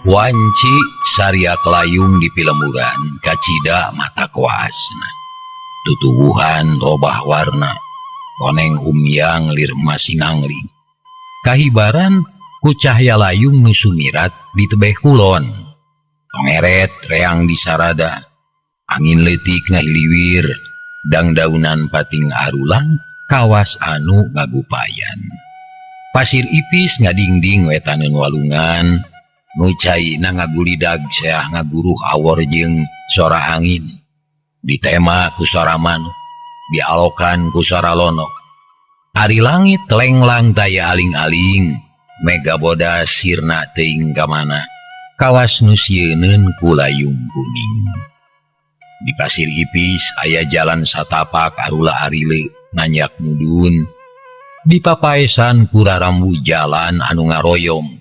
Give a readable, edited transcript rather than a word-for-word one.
Wanci sariak layung di pilemburan kacida mata koasna. Tutuwuhan robah warna, koneng umyang lir masinangling. Kahibaran ku cahya layung nu sumirat di tebeh kulon. Tongeret reang di sarada, angin leutik ngahiliwir, dangdaunan pating arulang kawas anu ngagupayan. Pasir ipis ngadingding wetaneun walungan, nu caina ngagulidag seah ngaguruh awor jeung sora angin. Ditema ku suara manuk, dialokan ku suara lonok. Ari langit lenglang taya aling-aling, mega bodas sirna teuing ka mana. Kawas nu sieuneun ku layung kuning. Di pasir ipis aya jalan satapak arula arile nanjak mudun. Dipapaesan ku rarambu jalan anu ngaroyom.